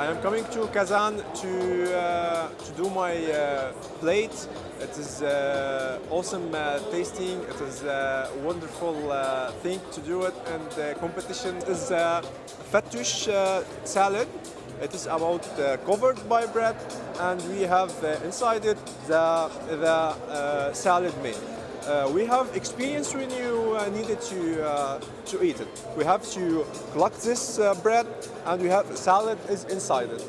I am coming to Kazan to do my plate. It is awesome tasting. It is a wonderful thing to do it, and the competition is fattoush salad. It is about covered by bread, and we have inside it the salad made. We have experience when you needed to eat it. We have to collect this bread, and we have salad is inside it.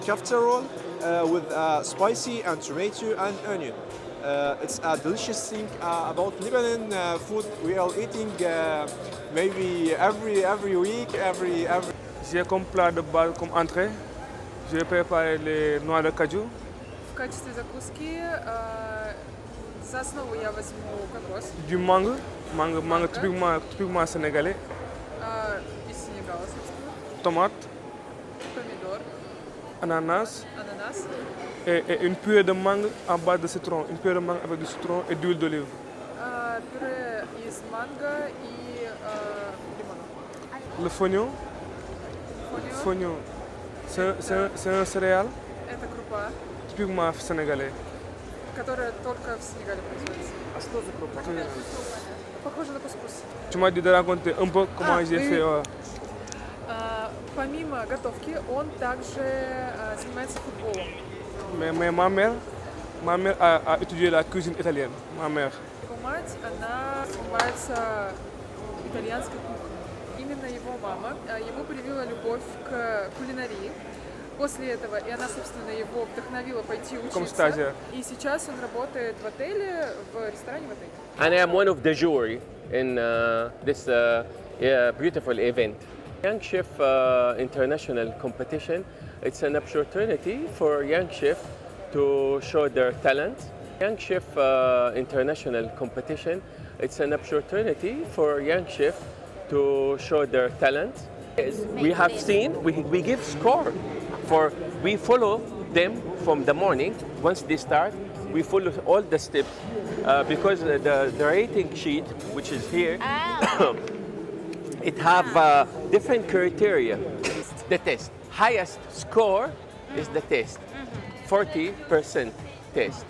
Kafta roll with spicy and tomato and onion. It's a delicious thing about Lebanon food. We are eating maybe every week, every. J'ai comme plat de base, comme entrée, j'ai préparé les noix de cajou. В качестве закуски за основу я возьму кокос. Du mangue, mangue, mangue typiquement, typiquement sénégalais. Из Сенегала, собственно. Tomate. Помидор. Ananas. Ананас. Et une purée de mangue à base de citron, une purée de mangue avec du citron et d'huile d'olive. Пюре из манго и лимона. Le fonio. Fonio, c'est un céréale. Это крупа. Typiquement sénégalais. Которая только в Сенегале производится. А что за крупа? Похоже на кускус. Tu m'as dit de raconter un peu comment j'ai Oui. fait. Ouais. Помимо готовки, он также занимается футболом. Mais ma mère a étudié la cuisine italienne. Ma mère. Его мать, она занимается итальянской кухней. Именно его мама ему привила любовь к кулинарии. После этого, и она, собственно, его вдохновила пойти учиться. Stagiaire. И сейчас он работает в отеле, в ресторане в отеле. And I am one of the jury in this beautiful event. Young Chef International Competition, it's an opportunity for young chefs to show their talent. Young Chef International Competition, it's an opportunity for young chefs to show their talent. We have seen, we give score for, we follow them from the morning. Once they start, we follow all the steps because the rating sheet, which is here, it have different criteria. The test, highest score is the test, 40% test.